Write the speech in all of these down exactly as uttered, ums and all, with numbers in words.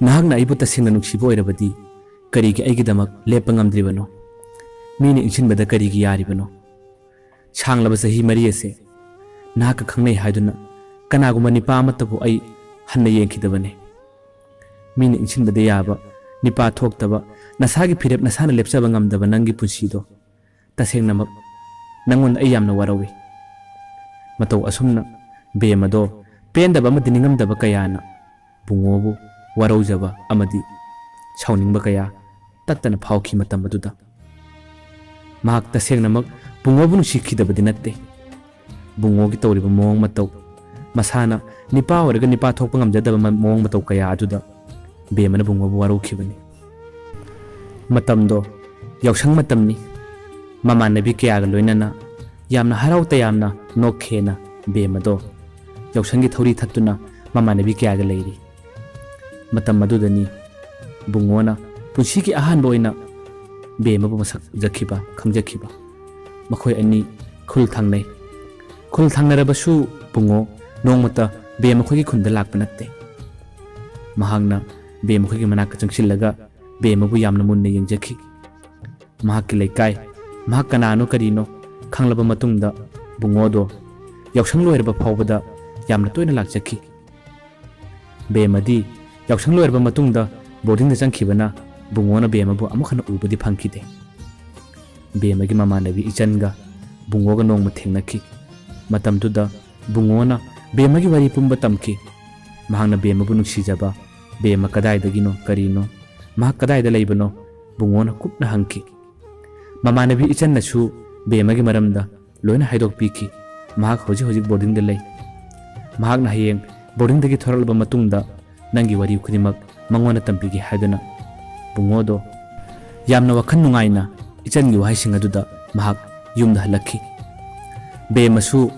ꯅꯍꯥꯛꯅ ꯑꯩꯕꯨ ꯇꯁꯦꯡꯅ ꯅꯨꯡꯁꯤꯕ ꯑꯣꯏꯔꯕꯗꯤ ꯀꯔꯤꯒꯤ ꯑꯩꯒꯤꯗꯃꯛ ꯂꯦꯞꯄ ꯉꯝꯗ꯭ꯔꯤꯕꯅꯣ? ꯃꯤꯅ ꯏꯟꯁꯤꯟꯕꯗ ꯀꯔꯤꯒꯤ ꯌꯥꯔꯤꯕꯅꯣ? ꯁꯥꯡꯂꯕ ꯆꯍꯤ ꯃꯔꯤ ꯑꯁꯦ ꯅꯍꯥꯛꯀ ꯈꯪꯅꯩ ꯍꯥꯏꯗꯨꯅ ꯀꯅꯥꯒꯨꯝꯕ ꯅꯤꯄꯥ ꯑꯃꯠꯇꯕꯨ ꯑꯩ ꯍꯟꯅ ꯌꯦꯡꯈꯤꯗꯕꯅꯤ꯫ ꯃꯤꯅ ꯏꯟꯁꯤꯟꯕꯗ ꯌꯥꯕ, ꯅꯤꯄꯥ ꯊꯣꯛꯇꯕ, ꯅꯁꯥꯒꯤ ꯐꯤꯔꯦꯞ ꯅꯁꯥꯅ ꯂꯦꯞꯆꯕ ꯉꯝꯗꯕ ꯅꯪꯒꯤ ꯄꯨꯟꯁꯤꯗꯣ ꯇꯁꯦꯡꯅꯃꯛ ꯅꯪꯉꯣꯟꯗ ꯑꯩ ꯌꯥꯝꯅ ꯋꯥꯔꯧꯏ꯫ ꯃꯇꯧ ꯑꯁꯨꯝꯅ ꯕꯦꯝ ꯑꯗꯣ ꯄꯦꯟꯗꯕ ꯑꯃꯗꯤ ꯅꯤꯡꯉꯝꯗꯕ ꯀꯌꯥꯅ ꯕꯨꯡꯉꯣꯕꯨ ꯋꯥꯔꯧꯖꯕ ꯑꯃꯗꯤ ꯁꯥꯎꯅꯤꯡꯕ ꯀꯌꯥ ꯇꯠꯇꯅ ꯐꯥꯎꯈꯤ꯫ ꯃꯇꯝ ꯑꯗꯨꯗ ꯃꯍꯥꯛ ꯇꯁꯦꯡꯅꯃꯛ ꯕꯨꯡꯉꯣꯕꯨ ꯅꯨꯡꯁꯤꯈꯤꯗꯕꯗꯤ ꯅꯠꯇꯦ꯫ ꯕꯨꯡꯉꯣꯒꯤ ꯇꯧꯔꯤꯕ ꯃꯑꯣꯡ ꯃꯇꯧ, ꯃꯁꯥꯅ ꯅꯤꯄꯥ ꯑꯣꯏꯔꯒ ꯅꯤꯄꯥ ꯊꯣꯛꯄ ꯉꯝꯖꯗꯕ ꯃ-, ꯃꯑꯣꯡ ꯃꯇꯧ ꯀꯌꯥ ꯑꯗꯨꯗ ꯕꯦꯝꯃꯅ ꯕꯨꯡꯉꯣꯕꯨ ꯋꯥꯔꯧꯈꯤꯕꯅꯤ꯫ ꯃꯇꯝꯗꯣ ꯌꯥꯎꯁꯪ ꯃꯇꯝꯅꯤ꯫ ꯃꯃꯥꯟꯅꯕꯤ ꯀꯌꯥꯒ ꯂꯣꯏꯅꯅ ꯌꯥꯝꯅ ꯍꯔꯥꯎ ꯇꯌꯥꯝꯅ ꯅꯣꯛꯈꯦꯅ ꯕꯦꯝꯃꯗꯣ ꯌꯥꯎꯁꯪꯒꯤ ꯊꯧꯔꯤ ꯊꯠꯇꯨꯅ ꯃꯃꯥꯟꯅꯕꯤ ꯀꯌꯥꯒ ꯂꯩꯔꯤ꯫ ꯃꯇꯝ ꯑꯗꯨꯗꯅꯤ ꯕꯨꯡꯉꯣꯅ ꯄꯨꯟꯁꯤꯒꯤ ꯑꯍꯥꯟꯕ ꯑꯣꯏꯅ ꯕꯦꯝꯃꯕꯨ ꯃꯁꯛ ꯎꯖꯈꯤꯕ, ꯈꯪꯖꯈꯤꯕ꯫ ꯃꯈꯣꯏ ꯑꯅꯤ ꯈꯨꯜ ꯊꯪꯅꯩ꯫ ꯈꯨꯜ ꯊꯪꯅꯔꯕꯁꯨ ꯕꯨꯡꯉꯣ ꯅꯣꯡꯃꯇ ꯕꯦꯝꯃ ꯈꯣꯏꯒꯤ ꯈꯨꯟꯗ ꯂꯥꯛꯄ ꯅꯠꯇꯦ꯫ ꯃꯍꯥꯛꯅ ꯕꯦꯝꯃ ꯈꯣꯏꯒꯤ ꯃꯅꯥꯛꯇ ꯆꯪꯁꯤꯜꯂꯒ ꯕꯦꯝꯃꯕꯨ ꯌꯥꯝꯅ ꯃꯨꯟꯅ ꯌꯦꯡꯖꯈꯤ꯫ ꯃꯍꯥꯛꯀꯤ ꯂꯩꯀꯥꯏ, ꯃꯍꯥꯛ ꯀꯅꯥꯅꯣ ꯀꯔꯤꯅꯣ ꯈꯪꯂꯕ ꯃꯇꯨꯡꯗ ꯕꯨꯡꯉꯣꯗꯣ ꯌꯥꯎꯁꯪ ꯂꯣꯏꯔꯕ ꯐꯥꯎꯕꯗ ꯌꯥꯝꯅ ꯇꯣꯏꯅ ꯂꯥꯛꯆꯈꯤ꯫ ꯕꯦꯝꯃꯗꯤ ꯌꯥꯎꯁꯪ ꯂꯣꯏꯔꯕ ꯃꯇꯨꯡꯗ ꯕꯣꯔꯗꯤꯡꯗ ꯆꯪꯈꯤꯕꯅ ꯕꯨꯡꯉꯣꯅ ꯕꯦꯝꯃꯕꯨ ꯑꯃꯨꯛ ꯍꯟꯅ ꯎꯕꯗꯤ ꯐꯪꯈꯤꯗꯦ꯫ ꯕꯦꯝꯃꯒꯤ ꯃꯃꯥꯟꯅꯕꯤ ꯏꯆꯟꯒ ꯕꯨꯡꯉꯣꯒ ꯅꯣꯡꯃ ꯊꯦꯡꯅꯈꯤ꯫ ꯃꯇꯝꯗꯨꯗ ꯕꯨꯡꯉꯣꯅ ꯕꯦꯝꯃꯒꯤ ꯋꯥꯔꯤ ꯄꯨꯝꯕ ꯇꯝꯈꯤ꯫ ꯃꯍꯥꯛꯅ ꯕꯦꯝꯃꯕꯨ ꯅꯨꯡꯁꯤꯖꯕ, ꯕꯦꯝꯃ ꯀꯗꯥꯏꯗꯒꯤꯅꯣ, ꯀꯔꯤꯅꯣ, ꯃꯍꯥꯛ ꯀꯗꯥꯏꯗ ꯂꯩꯕꯅꯣ, ꯕꯨꯡꯉꯣꯅ ꯀꯨꯞꯅ ꯍꯪꯈꯤ꯫ ꯃꯃꯥꯟꯅꯕꯤ ꯏꯆꯟꯅꯁꯨ ꯕꯦꯝꯃꯒꯤ ꯃꯔꯝꯗ ꯂꯣꯏꯅ ꯍꯥꯏꯗꯣꯛꯄꯤꯈꯤ꯫ ꯃꯍꯥꯛ ꯍꯧꯖꯤꯛ ꯍꯧꯖꯤꯛ ꯕꯣꯔꯗꯤꯡꯗ ꯂꯩ꯫ ꯃꯍꯥꯛꯅ ꯍꯌꯦꯡ ꯕꯣꯔꯗꯤꯡꯗꯒꯤ ꯊꯣꯔꯛꯂꯕ ꯃꯇꯨꯡꯗ ꯅꯪꯒꯤ ꯋꯥꯔꯤ ꯈꯨꯗꯤꯡꯃꯛ ꯃꯉꯣꯟꯗ ꯇꯝꯕꯤꯒꯦ ꯍꯥꯏꯗꯨꯅ ꯕꯨꯡꯉꯣꯗꯣ ꯌꯥꯝꯅ ꯋꯥꯈꯜ ꯅꯨꯡꯉꯥꯏꯅ ꯏꯆꯟꯒꯤ ꯋꯥꯍꯩꯁꯤꯡ ꯑꯗꯨꯗ ꯃꯍꯥꯛ ꯌꯨꯝꯗ ꯍꯜꯂꯛꯈꯤ꯫ ꯕꯦꯝꯃꯁꯨ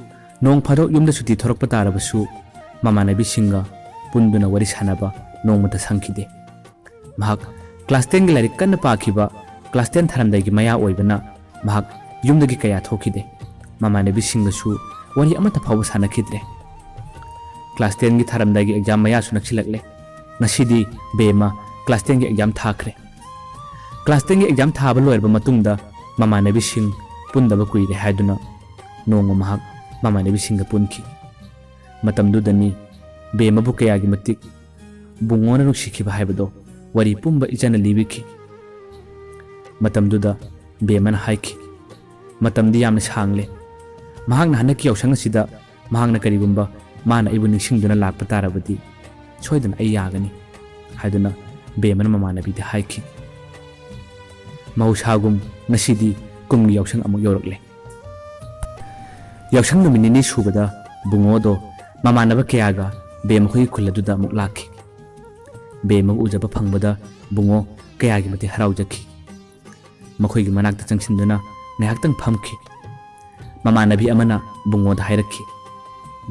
ꯅꯣꯡ ꯐꯥꯗꯣꯛ ꯌꯨꯝꯗ ꯁꯨꯇꯤ ꯊꯣꯔꯛꯄ ꯇꯥꯔꯕꯁꯨ ꯃꯃꯥꯟꯅꯕꯤꯁꯤꯡꯒ ꯄꯨꯟꯗꯨꯅ ꯋꯥꯔꯤ ꯁꯥꯟꯅꯕ ꯅꯣꯡꯃꯇ ꯁꯪꯈꯤꯗꯦ꯫ ꯃꯍꯥꯛ ꯀ꯭ꯂꯥꯁ ꯇꯦꯟꯒꯤ ꯂꯥꯏꯔꯤꯛ ꯀꯟꯅ ꯄꯥꯈꯤꯕ, ꯀ꯭ꯂꯥꯁ ꯇꯦꯟ ꯊꯥꯔꯝꯗꯥꯏꯒꯤ ꯃꯌꯥ ꯑꯣꯏꯕꯅ ꯃꯍꯥꯛ ꯌꯨꯝꯗꯒꯤ ꯀꯌꯥ ꯊꯣꯛꯈꯤꯗꯦ꯫ ꯃꯃꯥꯟꯅꯕꯤꯁꯤꯡꯒꯁꯨ ꯋꯥꯔꯤ ꯑꯃꯠꯇ ꯐꯥꯎꯕ ꯁꯥꯟꯅꯈꯤꯗ꯭ꯔꯦ꯫ ꯀ꯭ꯂꯥꯁ ꯇꯦꯟꯒꯤ ꯊꯥꯔꯝꯗꯥꯏꯒꯤ ꯑꯦꯛꯖꯥꯝ ꯃꯌꯥꯁꯨ ꯅꯛꯁꯤꯜꯂꯛꯂꯦ꯫ ꯉꯁꯤꯗꯤ ꯕꯦꯝꯃ class tenꯒꯤ exam ꯊꯥꯈ꯭ꯔꯦ꯫ Class tenꯒꯤ exam ꯊꯥꯕ ꯂꯣꯏꯔꯕ ꯃꯇꯨꯡꯗ ꯃꯃꯥꯟꯅꯕꯤꯁꯤꯡ ꯄꯨꯟꯗꯕ ꯀꯨꯏꯔꯦ ꯍꯥꯏꯗꯨꯅ ꯅꯣꯡꯃ ꯃꯍꯥꯛ ꯃꯃꯥꯟꯅꯕꯤꯁꯤꯡꯒ ꯄꯨꯟꯈꯤ꯫ ꯃꯇꯝꯗꯨꯗꯅꯤ ꯕꯦꯝꯃꯕꯨ ꯀꯌꯥꯒꯤ ꯃꯇꯤꯛ ꯕꯨꯡꯉꯣꯅ ꯅꯨꯡꯁꯤꯈꯤꯕ ꯍꯥꯏꯕꯗꯣ ꯋꯥꯔꯤ ꯄꯨꯝꯕ ꯏꯆꯟꯅ ꯂꯤꯕꯤꯈꯤ꯫ ꯃꯇꯝꯗꯨꯗ ꯕꯦꯝꯃꯅ ꯍꯥꯏꯈꯤ, "ꯃꯇꯝꯗꯤ ꯌꯥꯝꯅ ꯁꯥꯡꯂꯦ꯫ ꯃꯍꯥꯛꯅ ꯍꯟꯗꯛꯀꯤ ꯌꯥꯎꯁꯪ ꯑꯁꯤꯗ ꯃꯍꯥꯛꯅ ꯀꯔꯤꯒꯨꯝꯕ ꯃꯥꯅ ꯑꯩꯕꯨ ꯅꯤꯡꯁꯤꯡꯗꯨꯅ ꯂꯥꯛꯄ ꯇꯥꯔꯕꯗꯤ ꯁꯣꯏꯗꯅ ꯑꯩ ꯌꯥꯒꯅꯤ" ꯍꯥꯏꯗꯨꯅ ꯕꯦꯝꯃꯅ ꯃꯃꯥꯟꯅꯕꯤꯗ ꯍꯥꯏꯈꯤ꯫ ꯃꯍꯧꯁꯥꯒꯨꯝ ꯉꯁꯤꯗꯤ ꯀꯨꯝꯒꯤ ꯌꯥꯎꯁꯪ ꯑꯃꯨꯛ ꯌꯧꯔꯛꯂꯦ꯫ ꯌꯥꯎꯁꯪ ꯅꯨꯃꯤꯠ ꯅꯤꯅꯤ ꯁꯨꯕꯗ ꯕꯨꯡꯉꯣꯗꯣ ꯃꯃꯥꯟꯅꯕ ꯀꯌꯥꯒ ꯕꯦꯝꯃ ꯃꯈꯣꯏꯒꯤ ꯈꯨꯜ ꯑꯗꯨꯗ ꯑꯃꯨꯛ ꯂꯥꯛꯈꯤ꯫ ꯕꯦꯝꯃꯕꯨ ꯎꯖꯕ ꯐꯪꯕꯗ ꯕꯨꯡꯉꯣ ꯀꯌꯥꯒꯤ ꯃꯇꯤꯛ ꯍꯔꯥꯎꯖꯈꯤ꯫ ꯃꯈꯣꯏꯒꯤ ꯃꯅꯥꯛꯇ ꯆꯪꯁꯤꯟꯗꯨꯅ ꯉꯥꯏꯍꯥꯛꯇꯪ ꯐꯝꯈꯤ꯫ ꯃꯃꯥꯟꯅꯕꯤ ꯑꯃꯅ ꯕꯨꯡꯉꯣꯗ ꯍꯥꯏꯔꯛꯈꯤ,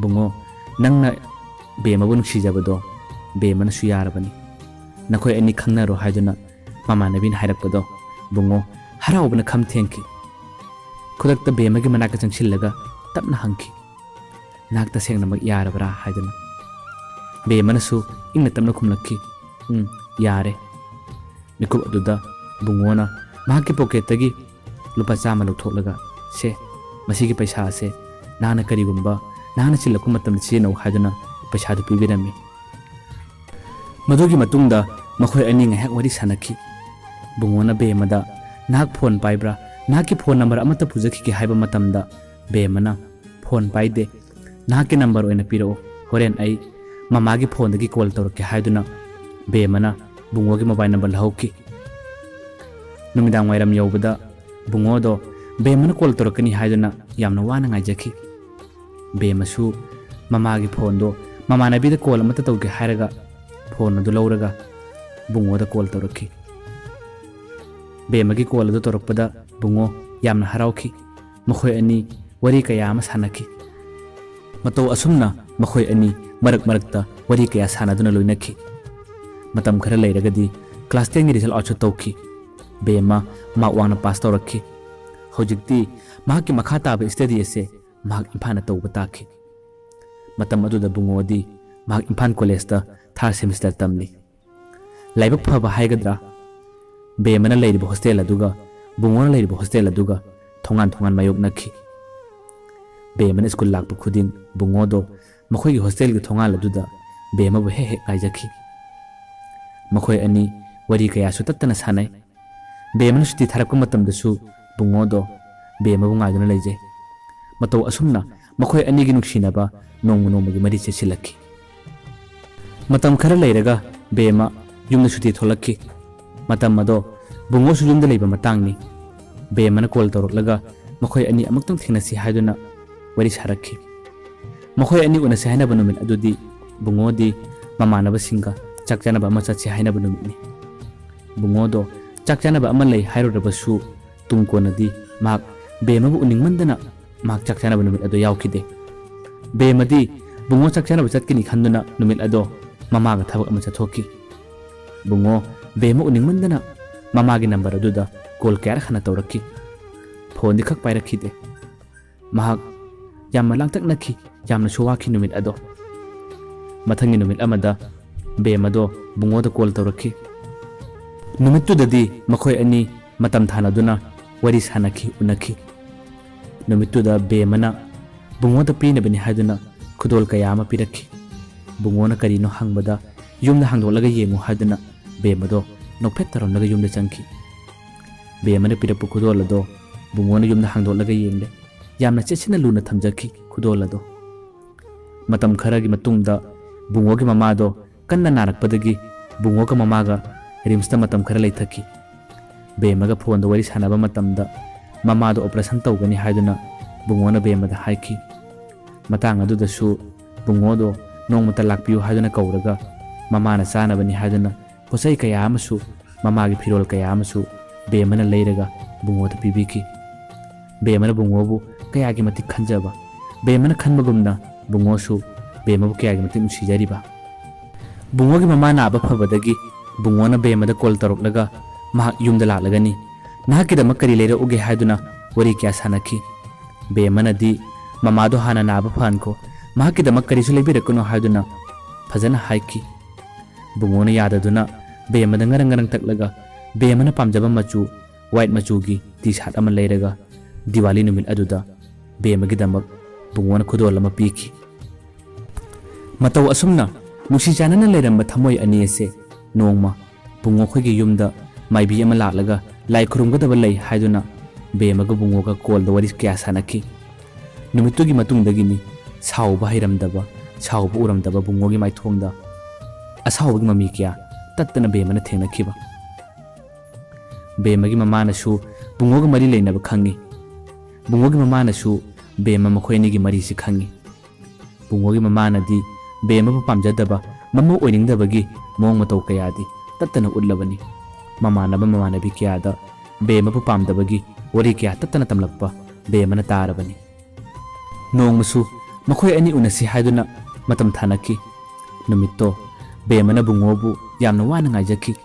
"ꯕꯨꯡꯉꯣ, ꯅꯪꯅ ꯕꯦꯝꯃꯕꯨ ꯅꯨꯡꯁꯤꯖꯕꯗꯣ ꯕꯦꯝꯃꯅꯁꯨ ꯌꯥꯔꯕꯅꯤ꯫ ꯅꯈꯣꯏ ꯑꯅꯤ ꯈꯪꯅꯔꯣ" ꯍꯥꯏꯗꯨꯅ ꯃꯃꯥꯟꯅꯕꯤꯅ ꯍꯥꯏꯔꯛꯄꯗꯣ ꯕꯨꯡꯉꯣ ꯍꯔꯥꯎꯕꯅ ꯈꯝ ꯊꯦꯡꯈꯤ꯫ ꯈꯨꯗꯛꯇ ꯕꯦꯝꯃꯒꯤ ꯃꯅꯥꯛꯇ ꯆꯪꯁꯤꯜꯂꯒ ꯇꯞꯅ ꯍꯪꯈꯤ, "ꯅꯍꯥꯛ ꯇꯁꯦꯡꯅꯃꯛ ꯌꯥꯔꯕ꯭ꯔꯥ?" ꯍꯥꯏꯗꯨꯅ꯫ ꯕꯦꯝꯃꯅꯁꯨ ꯏꯪꯅ ꯇꯞꯅ ꯈꯨꯝꯂꯛꯈꯤ, "ꯎꯝ, ꯌꯥꯔꯦ"꯫ ꯃꯤꯀꯨꯞ ꯑꯗꯨꯗ ꯕꯨꯡꯉꯣꯅ ꯃꯍꯥꯛꯀꯤ ꯄꯣꯀꯦꯠꯇꯒꯤ ꯂꯨꯄꯥ ꯆꯥꯝꯃ ꯂꯧꯊꯣꯛꯂꯒ, "ꯁꯦ, ꯃꯁꯤꯒꯤ ꯄꯩꯁꯥ ꯑꯁꯦ ꯅꯍꯥꯛꯅ ꯀꯔꯤꯒꯨꯝꯕ ꯅꯍꯥꯛꯅ ꯆꯤꯜꯂꯛꯄ ꯃꯇꯝꯗ ꯁꯤꯖꯤꯟꯅꯧ" ꯍꯥꯏꯗꯨꯅ ꯄꯩꯁꯥꯗꯨ ꯄꯤꯕꯤꯔꯝꯃꯤ꯫ ꯃꯗꯨꯒꯤ ꯃꯇꯨꯡꯗ ꯃꯈꯣꯏ ꯑꯅꯤ ꯉꯥꯏꯍꯥꯛ ꯋꯥꯔꯤ ꯁꯥꯟꯅꯈꯤ꯫ ꯕꯨꯡꯉꯣꯅ ꯕꯦꯝꯃꯗ, "ꯅꯍꯥꯛ ꯐꯣꯟ ꯄꯥꯏꯕ꯭ꯔꯥ? ꯅꯍꯥꯛꯀꯤ ꯐꯣꯟ ꯅꯝꯕꯔ ꯑꯃꯠꯇ ꯄꯨꯖꯈꯤꯒꯦ" ꯍꯥꯏꯕ ꯃꯇꯝꯗ ꯕꯦꯝꯃꯅ, "ꯐꯣꯟ ꯄꯥꯏꯗꯦ꯫ ꯅꯍꯥꯛꯀꯤ ꯅꯝꯕꯔ ꯑꯣꯏꯅ ꯄꯤꯔꯛꯎ꯫ ꯍꯣꯔꯦꯟ ꯑꯩ ꯃꯃꯥꯒꯤ ꯐꯣꯟꯗꯒꯤ ꯀꯣꯜ ꯇꯧꯔꯛꯀꯦ" ꯍꯥꯏꯗꯨꯅ ꯕꯦꯝꯃꯅ ꯕꯨꯡꯉꯣꯒꯤ ꯃꯣꯕꯥꯏꯜ ꯅꯝꯕꯔ ꯂꯧꯍꯧꯈꯤ꯫ ꯅꯨꯃꯤꯗꯥꯡ ꯋꯥꯏꯔꯝ ꯌꯧꯕꯗ ꯕꯨꯡꯉꯣꯗꯣ ꯕꯦꯝꯃꯅ ꯀꯣꯜ ꯇꯧꯔꯛꯀꯅꯤ ꯍꯥꯏꯗꯨꯅ ꯌꯥꯝꯅ ꯋꯥꯅ ꯉꯥꯏꯖꯈꯤ꯫ ꯕꯦꯝꯃꯁꯨ ꯃꯃꯥꯒꯤ ꯐꯣꯟꯗꯣ ꯃꯃꯥꯟꯅꯕꯤꯗ ꯀꯣꯜ ꯑꯃꯠꯇ ꯇꯧꯒꯦ ꯍꯥꯏꯔꯒ ꯐꯣꯟ ꯑꯗꯨ ꯂꯧꯔꯒ ꯕꯨꯡꯉꯣꯗ ꯀꯣꯜ ꯇꯧꯔꯛꯈꯤ꯫ ꯕꯦꯝꯃꯒꯤ ꯀꯣꯜ ꯑꯗꯨ ꯇꯧꯔꯛꯄꯗ ꯕꯨꯡꯉꯣ ꯌꯥꯝꯅ ꯍꯔꯥꯎꯈꯤ꯫ ꯃꯈꯣꯏ ꯑꯅꯤ ꯋꯥꯔꯤ ꯀꯌꯥ ꯑꯃ ꯁꯥꯟꯅꯈꯤ꯫ ꯃꯇꯧ ꯑꯁꯨꯝꯅ ꯃꯈꯣꯏ ꯑꯅꯤ ꯃꯔꯛ ꯃꯔꯛꯇ ꯋꯥꯔꯤ ꯀꯌꯥ ꯁꯥꯟꯅꯗꯨꯅ ꯂꯣꯏꯅꯈꯤ꯫ ꯃꯇꯝ ꯈꯔ ꯂꯩꯔꯒꯗꯤ class tenꯒꯤ result outꯁꯨ ꯇꯧꯈꯤ꯫ ꯕꯦꯝꯃ ꯃꯥꯔꯛ ꯋꯥꯡꯅ ꯄꯥꯁ ꯇꯧꯔꯛꯈꯤ꯫ ꯍꯧꯖꯤꯛꯇꯤ ꯃꯍꯥꯛꯀꯤ ꯃꯈꯥ ꯇꯥꯕ study ꯑꯁꯦ ꯃꯍꯥꯛ ꯏꯝꯐꯥꯜꯗ ꯇꯧꯕ ꯇꯥꯈꯤ꯫ ꯃꯇꯝ ꯑꯗꯨꯗ ꯕꯨꯡꯉꯣꯗꯤ ꯃꯍꯥꯛ ꯏꯝꯐꯥꯜ ꯀꯣꯂꯦꯖꯇ ꯊꯥꯔꯠ ꯁꯦꯃꯤꯁꯇꯔ ꯇꯝꯂꯤ꯫ ꯂꯥꯏꯕꯛ ꯐꯕ ꯍꯥꯏꯒꯗ꯭ꯔꯥ, ꯕꯦꯝꯃꯅ ꯂꯩꯔꯤꯕ ꯍꯣꯁꯇꯦꯜ ꯑꯗꯨꯒ ꯕꯨꯡꯉꯣꯅ ꯂꯩꯔꯤꯕ ꯍꯣꯁꯇꯦꯜ ꯑꯗꯨꯒ ꯊꯣꯡꯒꯥꯟ ꯊꯣꯡꯒꯥꯟ ꯃꯥꯌꯣꯛꯅꯈꯤ꯫ ꯕꯦꯝꯃꯅ ꯁ꯭ꯀꯨꯜ ꯂꯥꯛꯄ ꯈꯨꯗꯤꯡ ꯕꯨꯡꯉꯣꯗꯣ ꯃꯈꯣꯏꯒꯤ ꯍꯣꯁꯇꯦꯜꯒꯤ ꯊꯣꯡꯒꯥꯟ ꯑꯗꯨꯗ ꯕꯦꯝꯃꯕꯨ ꯍꯦꯛ ꯍꯦꯛ ꯉꯥꯏꯖꯈꯤ꯫ ꯃꯈꯣꯏ ꯑꯅꯤ ꯋꯥꯔꯤ ꯀꯌꯥꯁꯨ ꯇꯠꯇꯅ ꯁꯥꯟꯅꯩ꯫ ꯕꯦꯝꯃꯅ ꯁꯨꯇꯤ ꯊꯥꯔꯛꯄ ꯃꯇꯝꯗꯁꯨ ꯕꯨꯡꯉꯣꯗꯣ ꯕꯦꯝꯃꯕꯨ ꯉꯥꯏꯗꯨꯅ ꯂꯩꯖꯩ꯫ ꯃꯇꯧ ꯑꯁꯨꯝꯅ ꯃꯈꯣꯏ ꯑꯅꯤꯒꯤ ꯅꯨꯡꯁꯤꯅꯕ ꯅꯣꯡꯃ ꯅꯣꯡꯃꯒꯤ ꯃꯔꯤ ꯆꯦꯠꯁꯤꯜꯂꯛꯈꯤ꯫ ꯃꯇꯝ ꯈꯔ ꯂꯩꯔꯒ ꯕꯦꯝꯃ ꯌꯨꯝꯗ ꯁꯨꯇꯤ ꯊꯣꯛꯂꯛꯈꯤ꯫ ꯃꯇꯝ ꯑꯗꯣ ꯕꯨꯡꯉꯣꯁꯨ ꯌꯨꯝꯗ ꯂꯩꯕ ꯃꯇꯥꯡꯅꯤ꯫ ꯕꯦꯝꯃꯅ ꯀꯣꯜ ꯇꯧꯔꯛꯂꯒ ꯃꯈꯣꯏ ꯑꯅꯤ ꯑꯃꯨꯛꯇꯪ ꯊꯦꯡꯅꯁꯤ ꯍꯥꯏꯗꯨꯅ ꯋꯥꯔꯤ ꯁꯥꯔꯛꯈꯤ꯫ ꯃꯈꯣꯏ ꯑꯅꯤ ꯎꯅꯁꯤ ꯍꯥꯏꯅꯕ ꯅꯨꯃꯤꯠ ꯑꯗꯨꯗꯤ ꯕꯨꯡꯉꯣꯗꯤ ꯃꯃꯥꯟꯅꯕꯁꯤꯡꯒ ꯆꯥꯛ ꯆꯥꯅꯕ ꯑꯃ ꯆꯠꯁꯤ ꯍꯥꯏꯅꯕ ꯅꯨꯃꯤꯠꯅꯤ꯫ ꯕꯨꯡꯉꯣꯗꯣ ꯆꯥꯛ ꯆꯥꯅꯕ ꯑꯃ ꯂꯩ ꯍꯥꯏꯔꯨꯔꯕꯁꯨ ꯇꯨꯡ ꯀꯣꯟꯅꯗꯤ ꯃꯍꯥꯛ ꯕꯦꯝꯃꯕꯨ ꯎꯅꯤꯡꯃꯟꯗꯅ ꯃꯍꯥꯛ ꯆꯥꯛ ꯆꯥꯅꯕ ꯅꯨꯃꯤꯠ ꯑꯗꯨ ꯌꯥꯎꯈꯤꯗꯦ꯫ ꯕꯦꯝꯃꯗꯤ ꯕꯨꯡꯉꯣ ꯆꯥꯛ ꯆꯥꯅꯕ ꯆꯠꯀꯅꯤ ꯈꯟꯗꯨꯅ ꯅꯨꯃꯤꯠ ꯑꯗꯣ ꯃꯃꯥꯒ ꯊꯕꯛ ꯑꯃ ꯆꯠꯊꯣꯛꯈꯤ꯫ ꯕꯨꯡꯉꯣ ꯕꯦꯝꯃ ꯎꯅꯤꯡꯃꯟꯗꯅ ꯃꯃꯥꯒꯤ ꯅꯝꯕꯔ ꯑꯗꯨꯗ ꯀꯣꯜ ꯀꯌꯥꯔꯛ ꯍꯟꯅ ꯇꯧꯔꯛꯈꯤ꯫ ꯐꯣꯟꯗꯤ ꯈꯛ ꯄꯥꯏꯔꯛꯈꯤꯗꯦ꯫ ꯃꯍꯥꯛ ꯌꯥꯝꯅ ꯂꯥꯡꯇꯛꯅꯈꯤ, ꯌꯥꯝꯅꯁꯨ ꯋꯥꯈꯤ ꯅꯨꯃꯤꯠ ꯑꯗꯣ꯫ ꯃꯊꯪꯒꯤ ꯅꯨꯃꯤꯠ ꯑꯃꯗ ꯕꯦꯝꯃꯗꯣ ꯕꯨꯡꯉꯣꯗ ꯀꯣꯜ ꯇꯧꯔꯛꯈꯤ꯫ ꯅꯨꯃꯤꯠꯇꯨꯗꯗꯤ ꯃꯈꯣꯏ ꯑꯅꯤ ꯃꯇꯝ ꯊꯥꯅꯗꯨꯅ ꯋꯥꯔꯤ ꯁꯥꯟꯅꯈꯤ, ꯎꯅꯈꯤ꯫ ꯅꯨꯃꯤꯠꯇꯨꯗ ꯕꯦꯝꯃꯅ ꯕꯨꯡꯉꯣꯗ ꯄꯤꯅꯕꯅꯤ ꯍꯥꯏꯗꯨꯅ ꯈꯨꯗꯣꯜ ꯀꯌꯥ ꯑꯃ ꯄꯤꯔꯛꯈꯤ꯫ ꯕꯨꯡꯉꯣꯅ ꯀꯔꯤꯅꯣ ꯍꯪꯕꯗ ꯌꯨꯝꯗ ꯍꯥꯡꯗꯣꯛꯂꯒ ꯌꯦꯡꯉꯨ ꯍꯥꯏꯗꯨꯅ ꯕꯦꯝꯃꯗꯣ ꯅꯣꯛꯐꯦꯠ ꯇꯧꯔꯝꯂꯒ ꯌꯨꯝꯗ ꯆꯪꯈꯤ꯫ ꯕꯦꯝꯃꯅ ꯄꯤꯔꯛꯄ ꯈꯨꯗꯣꯜ ꯑꯗꯣ ꯕꯨꯡꯉꯣꯅ ꯌꯨꯝꯗ ꯍꯥꯡꯗꯣꯛꯂꯒ ꯌꯦꯡꯂꯦ꯫ ꯌꯥꯝꯅ ꯆꯦꯠꯁꯤꯟꯅ ꯂꯨꯅ ꯊꯝꯖꯈꯤ ꯈꯨꯗꯣꯜ ꯑꯗꯣ꯫ ꯃꯇꯝ ꯈꯔꯒꯤ ꯃꯇꯨꯡꯗ ꯕꯨꯡꯉꯣꯒꯤ ꯃꯃꯥꯗꯣ ꯀꯟꯅ ꯅꯥꯔꯛꯄꯗꯒꯤ ꯕꯨꯡꯉꯣꯒ ꯃꯃꯥꯒ ꯔꯤꯝꯁꯇ ꯃꯇꯝ ꯈꯔ ꯂꯩꯊꯈꯤ꯫ ꯕꯦꯝꯃꯒ ꯐꯣꯟꯗ ꯋꯥꯔꯤ ꯁꯥꯟꯅꯕ ꯃꯇꯝꯗ ꯃꯃꯥꯗꯣ ꯑꯣꯄꯔꯦꯁꯟ ꯇꯧꯒꯅꯤ ꯍꯥꯏꯗꯨꯅ ꯕꯨꯡꯉꯣꯅ ꯕꯦꯝꯃꯗ ꯍꯥꯏꯈꯤ꯫ ꯃꯇꯥꯡ ꯑꯗꯨꯗꯁꯨ ꯕꯨꯡꯉꯣꯗꯣ ꯅꯣꯡꯃꯇ ꯂꯥꯛꯄꯤꯌꯨ ꯍꯥꯏꯗꯨꯅ ꯀꯧꯔꯒ ꯃꯃꯥꯅ ꯆꯥꯅꯕꯅꯤ ꯍꯥꯏꯗꯨꯅ ꯄꯣꯠꯆꯩ ꯀꯌꯥ ꯑꯃꯁꯨ, ꯃꯃꯥꯒꯤ ꯐꯤꯔꯣꯜ ꯀꯌꯥ ꯑꯃꯁꯨ ꯕꯦꯝꯃꯅ ꯂꯩꯔꯒ ꯕꯨꯡꯉꯣꯗ ꯄꯤꯕꯤꯈꯤ꯫ ꯕꯦꯝꯃꯅ ꯕꯨꯡꯉꯣꯕꯨ ꯀꯌꯥꯒꯤ ꯃꯇꯤꯛ ꯈꯟꯖꯕ, ꯕꯦꯝꯃꯅ ꯈꯟꯕꯒꯨꯝꯅ ꯕꯨꯡꯉꯣꯁꯨ ꯕꯦꯝꯃꯕꯨ ꯀꯌꯥꯒꯤ ꯃꯇꯤꯛ ꯅꯨꯡꯁꯤꯖꯔꯤꯕ꯫ ꯕꯨꯡꯉꯣꯒꯤ ꯃꯃꯥ ꯅꯥꯕ ꯐꯕꯗꯒꯤ ꯕꯨꯡꯉꯣꯅ ꯕꯦꯝꯃꯗ ꯀꯣꯜ ꯇꯧꯔꯛꯂꯒ ꯃꯍꯥꯛ ꯌꯨꯝꯗ ꯂꯥꯛꯂꯒꯅꯤ, ꯅꯍꯥꯛꯀꯤꯗꯃꯛ ꯀꯔꯤ ꯂꯩꯔꯛꯎꯒꯦ ꯍꯥꯏꯗꯨꯅ ꯋꯥꯔꯤ ꯀꯌꯥ ꯁꯥꯟꯅꯈꯤ꯫ ꯕꯦꯝꯃꯅꯗꯤ ꯃꯃꯥꯗꯣ ꯍꯥꯟꯅ ꯅꯥꯕ ꯐꯍꯟꯈꯣ, ꯃꯍꯥꯛꯀꯤꯗꯃꯛ ꯀꯔꯤꯁꯨ ꯂꯩꯕꯤꯔꯛꯀꯅꯨ ꯍꯥꯏꯗꯨꯅ ꯐꯖꯅ ꯍꯥꯏꯈꯤ꯫ ꯕꯨꯡꯉꯣꯅ ꯌꯥꯗꯗꯨꯅ ꯕꯦꯝꯃꯗ ꯉꯔꯪ ꯉꯔꯪ ꯇꯛꯂꯒ ꯕꯦꯝꯃꯅ ꯄꯥꯝꯖꯕ ꯃꯆꯨ white ꯃꯆꯨꯒꯤ ꯇꯤ ꯁꯥꯔꯠ ꯑꯃ ꯂꯩꯔꯒ ꯗꯤꯋꯥꯂꯤ ꯅꯨꯃꯤꯠ ꯑꯗꯨꯗ ꯕꯦꯝꯃꯒꯤꯗꯃꯛ ꯕꯨꯡꯉꯣꯅ ꯈꯨꯗꯣꯜ ꯑꯃ ꯄꯤꯈꯤ꯫ ꯃꯇꯧ ꯑꯁꯨꯝꯅ ꯅꯨꯡꯁꯤ ꯆꯥꯟꯅꯅ ꯂꯩꯔꯝꯕ ꯊꯃꯣꯏ ꯑꯅꯤ ꯑꯁꯦ ꯅꯣꯡꯃ ꯕꯨꯡꯉꯣ ꯈꯣꯏꯒꯤ ꯌꯨꯝꯗ ꯃꯥꯏꯕꯤ ꯑꯃ ꯂꯥꯛꯂꯒ ꯂꯥꯏ ꯈꯨꯔꯨꯝꯒꯗꯕ ꯂꯩ ꯍꯥꯏꯗꯨꯅ ꯕꯦꯝꯃꯒ ꯕꯨꯡꯉꯣꯒ ꯀꯣꯜꯗ ꯋꯥꯔꯤ ꯀꯌꯥ ꯁꯥꯟꯅꯈꯤ꯫ ꯅꯨꯃꯤꯠꯇꯨꯒꯤ ꯃꯇꯨꯡꯗꯒꯤꯅꯤ ꯁꯥꯎꯕ ꯍꯩꯔꯝꯗꯕ, ꯁꯥꯎꯕ ꯎꯔꯝꯗꯕ ꯕꯨꯡꯉꯣꯒꯤ ꯃꯥꯏꯊꯣꯡꯗ ꯑꯁꯥꯎꯕꯒꯤ ꯃꯃꯤ ꯀꯌꯥ ꯇꯠꯇꯅ ꯕꯦꯝꯃꯅ ꯊꯦꯡꯅꯈꯤꯕ꯫ ꯕꯦꯝꯃꯒꯤ ꯃꯃꯥꯅꯁꯨ ꯕꯨꯡꯉꯣꯒ ꯃꯔꯤ ꯂꯩꯅꯕ ꯈꯪꯉꯤ꯫ ꯕꯨꯡꯉꯣꯒꯤ ꯃꯃꯥꯅꯁꯨ ꯕꯦꯝꯃ ꯃꯈꯣꯏ ꯑꯅꯤꯒꯤ ꯃꯔꯤꯁꯤ ꯈꯪꯉꯤ꯫ ꯕꯨꯡꯉꯣꯒꯤ ꯃꯃꯥꯅꯗꯤ ꯕꯦꯝꯃꯕꯨ ꯄꯥꯝꯖꯗꯕ, ꯃꯃꯧ ꯑꯣꯏꯅꯤꯡꯗꯕꯒꯤ ꯃꯑꯣꯡ ꯃꯇꯧ ꯀꯌꯥꯗꯤ ꯇꯠꯇꯅ ꯎꯠꯂꯕꯅꯤ꯫ ꯃꯃꯥꯟꯅꯕ ꯃꯃꯥꯟꯅꯕꯤ ꯀꯌꯥꯗ ꯕꯦꯝꯃꯕꯨ ꯄꯥꯝꯗꯕꯒꯤ ꯋꯥꯔꯤ ꯀꯌꯥ ꯇꯠꯇꯅ ꯇꯝꯂꯛꯄ ꯕꯦꯝꯃꯅ ꯇꯥꯔꯕꯅꯤ꯫ ꯅꯣꯡꯃꯁꯨ ꯃꯈꯣꯏ ꯑꯅꯤ ꯎꯅꯁꯤ ꯍꯥꯏꯗꯨꯅ ꯃꯇꯝ ꯊꯥꯅꯈꯤ꯫ ꯅꯨꯃꯤꯠꯇꯣ ꯕꯦꯝꯃꯅ ꯕꯨꯡꯉꯣꯕꯨ ꯌꯥꯝꯅ ꯋꯥꯅ ꯉꯥꯏꯖꯈꯤ꯫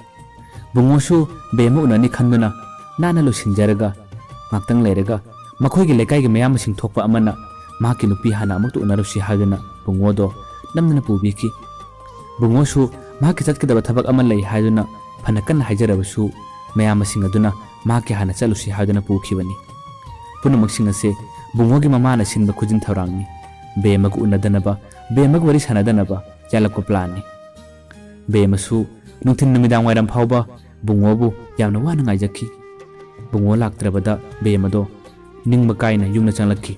ꯕꯨꯡꯉꯣꯁꯨ ꯕꯦꯝꯃ ꯎꯅꯅꯤ ꯈꯟꯗꯨꯅ ꯅꯥꯟꯅ ꯂꯣꯏꯁꯤꯟꯖꯔꯒ ꯉꯥꯛꯇꯪ ꯂꯩꯔꯒ ꯃꯈꯣꯏꯒꯤ ꯂꯩꯀꯥꯏꯒꯤ ꯃꯌꯥꯝꯕꯁꯤꯡ ꯊꯣꯛꯄ ꯑꯃꯅ ꯃꯍꯥꯛꯀꯤ ꯅꯨꯄꯤ ꯍꯥꯟꯅ ꯑꯃꯨꯛꯇ ꯎꯅꯔꯨꯁꯤ ꯍꯥꯏꯗꯨꯅ ꯕꯨꯡꯉꯣꯗꯣ ꯅꯝꯗꯅ ꯄꯨꯕꯤꯈꯤ꯫ ꯕꯨꯡꯉꯣꯁꯨ ꯃꯍꯥꯛꯀꯤ ꯆꯠꯀꯗꯕ ꯊꯕꯛ ꯑꯃ ꯂꯩ ꯍꯥꯏꯗꯨꯅ ꯐꯅ ꯀꯟꯅ ꯍꯥꯏꯖꯔꯕꯁꯨ ꯃꯌꯥꯝꯕꯁꯤꯡ ꯑꯗꯨꯅ ꯃꯍꯥꯛꯀꯤ ꯍꯥꯟꯅ ꯆꯠꯂꯨꯁꯤ ꯍꯥꯏꯗꯨꯅ ꯄꯨꯈꯤꯕꯅꯤ꯫ ꯄꯨꯝꯅꯃꯛꯁꯤꯡ ꯑꯁꯦ ꯕꯨꯡꯉꯣꯒꯤ ꯃꯃꯥꯅ ꯁꯤꯟꯕ ꯈꯨꯖꯤꯟ ꯊꯧꯔꯥꯡꯅꯤ꯫ ꯕꯦꯝꯃꯒ ꯎꯅꯗꯅꯕ, ꯕꯦꯝꯃꯒ ꯋꯥꯔꯤ ꯁꯥꯟꯅꯗꯅꯕ ꯌꯥꯜꯂꯛꯄ ꯄ꯭ꯂꯥꯟꯅꯤ꯫ ꯕꯦꯝꯃꯁꯨ ꯅꯨꯡꯊꯤꯜ ꯅꯨꯃꯤꯗꯥꯡ ꯋꯥꯏꯔꯝ ꯐꯥꯎꯕ ꯕꯨꯡꯉꯣꯕꯨ ꯌꯥꯝꯅ ꯋꯥꯅ ꯉꯥꯏꯖꯈꯤ꯫ ꯕꯨꯡꯉꯣ ꯂꯥꯛꯇ꯭ꯔꯕꯗ ꯕꯦꯝꯃꯗꯣ ꯅꯤꯡꯕ ꯀꯥꯏꯅ ꯌꯨꯝꯗ ꯆꯪꯂꯛꯈꯤ꯫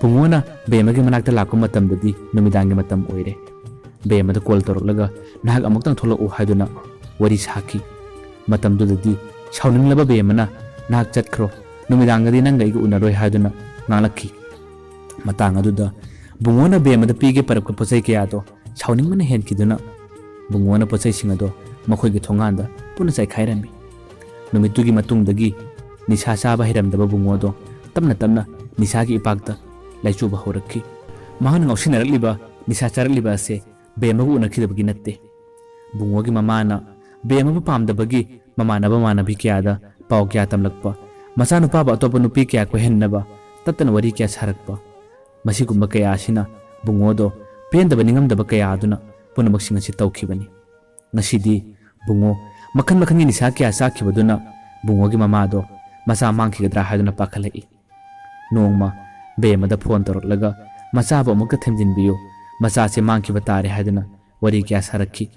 ꯕꯨꯡꯉꯣꯅ ꯕꯦꯝꯃꯒꯤ ꯃꯅꯥꯛꯇ ꯂꯥꯛꯄ ꯃꯇꯝꯗꯗꯤ ꯅꯨꯃꯤꯗꯥꯡꯒꯤ ꯃꯇꯝ ꯑꯣꯏꯔꯦ꯫ ꯕꯦꯝꯃꯗ ꯀꯣꯜ ꯇꯧꯔꯛꯂꯒ ꯅꯍꯥꯛ ꯑꯃꯨꯛꯇꯪ ꯊꯣꯛꯂꯛꯎ ꯍꯥꯏꯗꯨꯅ ꯋꯥꯔꯤ ꯁꯥꯈꯤ꯫ ꯃꯇꯝꯗꯨꯗꯗꯤ ꯁꯥꯎꯅꯤꯡꯂꯕ ꯕꯦꯝꯃꯅ ꯅꯍꯥꯛ ꯆꯠꯈ꯭ꯔꯣ, ꯅꯨꯃꯤꯗꯥꯡꯗꯗꯤ ꯅꯪꯒ ꯑꯩꯒ ꯎꯅꯔꯣꯏ ꯍꯥꯏꯗꯨꯅ ꯉꯥꯡꯂꯛꯈꯤ꯫ ꯃꯇꯥꯡ ꯑꯗꯨꯗ ꯕꯨꯡꯉꯣꯅ ꯕꯦꯝꯃꯗ ꯄꯤꯒꯦ ꯄꯔꯛꯄ ꯄꯣꯠꯆꯩ ꯀꯌꯥꯗꯣ ꯁꯥꯎꯅꯤꯡꯕꯅ ꯍꯦꯟꯈꯤꯗꯨꯅ ꯕꯨꯡꯉꯣꯅ ꯄꯣꯠꯆꯩꯁꯤꯡ ꯑꯗꯣ ꯃꯈꯣꯏꯒꯤ ꯊꯣꯡꯒꯥꯟꯗ ꯄꯨꯟꯅ ꯆꯥꯏꯈꯥꯏꯔꯝꯃꯤ꯫ ꯅꯨꯃꯤꯠꯇꯨꯒꯤ ꯃꯇꯨꯡꯗꯒꯤ ꯅꯤꯁꯥ ꯆꯥꯕ ꯍꯩꯔꯝꯗꯕ ꯕꯨꯡꯉꯣꯗꯣ ꯇꯞꯅ ꯇꯞꯅ ꯅꯤꯁꯥꯒꯤ ꯏꯄꯥꯛꯇ ꯂꯥꯏꯆꯨꯕ ꯍꯧꯔꯛꯈꯤ꯫ ꯃꯍꯥꯛꯅ ꯉꯥꯎꯁꯤꯟꯅꯔꯛꯂꯤꯕ ꯅꯤꯁꯥ ꯆꯥꯔꯛꯂꯤꯕ ꯑꯁꯦ ꯕꯦꯝꯃꯕꯨ ꯎꯅꯈꯤꯗꯕꯒꯤ ꯅꯠꯇꯦ꯫ ꯕꯨꯡꯉꯣꯒꯤ ꯃꯃꯥꯅ ꯕꯦꯝꯃꯕꯨ ꯄꯥꯝꯗꯕꯒꯤ ꯃꯃꯥꯟꯅꯕ ꯃꯃꯥꯟꯅꯕꯤ ꯀꯌꯥꯗ ꯄꯥꯎ ꯀꯌꯥ ꯇꯝꯂꯛꯄ, ꯃꯆꯥꯅꯨꯄꯥꯕꯨ ꯑꯇꯣꯞꯄ ꯅꯨꯄꯤ ꯀꯌꯥ ꯀꯣꯏꯍꯟꯅꯕ ꯇꯠꯇꯅ ꯋꯥꯔꯤ ꯀꯌꯥ ꯁꯥꯔꯛꯄ, ꯃꯁꯤꯒꯨꯝꯕ ꯀꯌꯥ ꯑꯁꯤꯅ ꯕꯨꯡꯉꯣꯗꯣ ꯄꯦꯟꯗꯕ ꯅꯤꯡꯉꯝꯗꯕ ꯀꯌꯥ ꯑꯗꯨꯅ ꯄꯨꯝꯅꯃꯛꯁꯤꯡ ꯑꯁꯤ ꯇꯧꯈꯤꯕꯅꯤ꯫ ꯉꯁꯤꯗꯤ ꯕꯨꯡꯉꯣ ꯃꯈꯜ ꯃꯈꯜꯒꯤ ꯅꯤꯁꯥ ꯀꯌꯥ ꯆꯥꯈꯤꯕꯗꯨꯅ ꯕꯨꯡꯉꯣꯒꯤ ꯃꯃꯥꯗꯣ ꯃꯆꯥ ꯃꯥꯡꯈꯤꯒꯗ꯭ꯔꯥ ꯍꯥꯏꯗꯨꯅ ꯄꯥꯈꯠꯂꯛꯏ꯫ ꯅꯣꯡꯃ ꯕꯦꯝꯃꯗ ꯐꯣꯟ ꯇꯧꯔꯛꯂꯒ, "ꯃꯆꯥꯕꯨ ꯑꯃꯨꯛꯇ ꯊꯦꯝꯖꯤꯟꯕꯤꯌꯨ, ꯃꯆꯥꯁꯦ ꯃꯥꯡꯈꯤꯕ ꯇꯥꯔꯦ" ꯍꯥꯏꯗꯨꯅ ꯋꯥꯔꯤ ꯀꯌꯥ ꯁꯥꯔꯛꯈꯤ꯫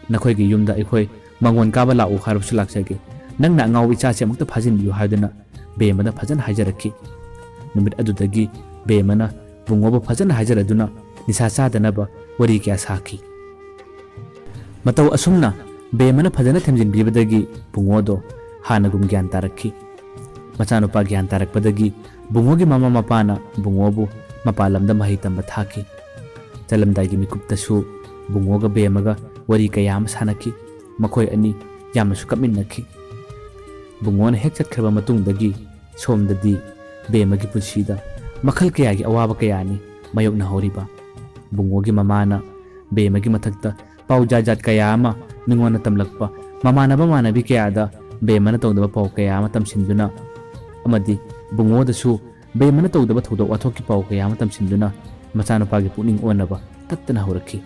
"ꯅꯈꯣꯏꯒꯤ ꯌꯨꯝꯗ ꯑꯩꯈꯣꯏ ꯃꯉꯣꯟ ꯀꯥꯕ ꯂꯥꯛꯎ ꯍꯥꯏꯔꯕꯁꯨ ꯂꯥꯛꯆꯒꯦ, ꯅꯪꯅ ꯑꯉꯥꯎꯕ ꯏꯆꯥꯁꯦ ꯑꯃꯨꯛꯇ ꯐꯥꯖꯤꯟꯕꯤꯌꯨ" ꯍꯥꯏꯗꯨꯅ ꯕꯦꯝꯃꯗ ꯐꯖꯅ ꯍꯥꯏꯖꯔꯛꯈꯤ꯫ ꯅꯨꯃꯤꯠ ꯑꯗꯨꯗꯒꯤ ꯕꯦꯝꯃꯅ ꯕꯨꯡꯉꯣꯕꯨ ꯐꯖꯅ ꯍꯥꯏꯖꯔꯗꯨꯅ ꯅꯤꯁꯥ ꯆꯥꯗꯅꯕ ꯋꯥꯔꯤ ꯀꯌꯥ ꯁꯥꯈꯤ꯫ ꯃꯇꯧ ꯑꯁꯨꯝꯅ ꯕꯦꯝꯃꯅ ꯐꯖꯅ ꯊꯦꯝꯖꯤꯟꯕꯤꯕꯗꯒꯤ ꯕꯨꯡꯉꯣꯗꯣ ꯍꯥꯟꯅꯒꯨꯝ ꯒ꯭ꯌꯥꯟ ꯇꯥꯔꯛꯈꯤ꯫ ꯃꯆꯥꯅꯨꯄꯥ ꯒ꯭ꯌꯥꯟ ꯇꯥꯔꯛꯄꯗꯒꯤ ꯕꯨꯡꯉꯣꯒꯤ ꯃꯃꯥ ꯃꯄꯥꯅ ꯕꯨꯡꯉꯣꯕꯨ ꯃꯄꯥꯟ ꯂꯝꯗ ꯃꯍꯩ ꯇꯝꯕ ꯊꯥꯈꯤ꯫ ꯆꯠꯂꯝꯗꯥꯏꯒꯤ ꯃꯤꯀꯨꯞꯇꯁꯨ ꯕꯨꯡꯉꯣꯒ ꯕꯦꯝꯃꯒ ꯋꯥꯔꯤ ꯀꯌꯥ ꯑꯃ ꯁꯥꯟꯅꯈꯤ꯫ ꯃꯈꯣꯏ ꯑꯅꯤ ꯌꯥꯝꯅꯁꯨ ꯀꯞꯃꯤꯟꯅꯈꯤ꯫ ꯕꯨꯡꯉꯣꯅ ꯍꯦꯛ ꯆꯠꯈ꯭ꯔꯕ ꯃꯇꯨꯡꯗꯒꯤ ꯁꯣꯝꯗꯗꯤ ꯕꯦꯝꯃꯒꯤ ꯄꯨꯟꯁꯤꯗ ꯃꯈꯜ ꯀꯌꯥꯒꯤ ꯑꯋꯥꯕ ꯀꯌꯥꯅꯤ ꯃꯥꯌꯣꯛꯅꯍꯧꯔꯤꯕ꯫ ꯕꯨꯡꯉꯣꯒꯤ ꯃꯃꯥꯅ ꯕꯦꯝꯃꯒꯤ ꯃꯊꯛꯇ ꯄꯥꯎ ꯖꯥꯠ ꯖꯥꯠ ꯀꯌꯥ ꯑꯃ ꯃꯤꯉꯣꯟꯗ ꯇꯝꯂꯛꯄ, ꯃꯃꯥꯟꯅꯕ ꯃꯃꯥꯟꯅꯕꯤ ꯀꯌꯥꯗ ꯕꯦꯝꯃꯅ ꯇꯧꯗꯕ ꯄꯥꯎ ꯀꯌꯥ ꯑꯃ ꯇꯝꯁꯤꯟꯗꯨꯅ ꯑꯃꯗꯤ ꯕꯨꯡꯉꯣꯗꯁꯨ ꯕꯦꯝꯃꯅ ꯇꯧꯗꯕ ꯊꯧꯗꯣꯛ ꯋꯥꯊꯣꯛꯀꯤ ꯄꯥꯎ ꯀꯌꯥ ꯑꯃ ꯇꯝꯁꯤꯟꯗꯨꯅ ꯃꯆꯥꯅꯨꯄꯥꯒꯤ ꯄꯨꯛꯅꯤꯡ ꯑꯣꯟꯅꯕ ꯇꯠꯇꯅ ꯍꯧꯔꯛꯈꯤ꯫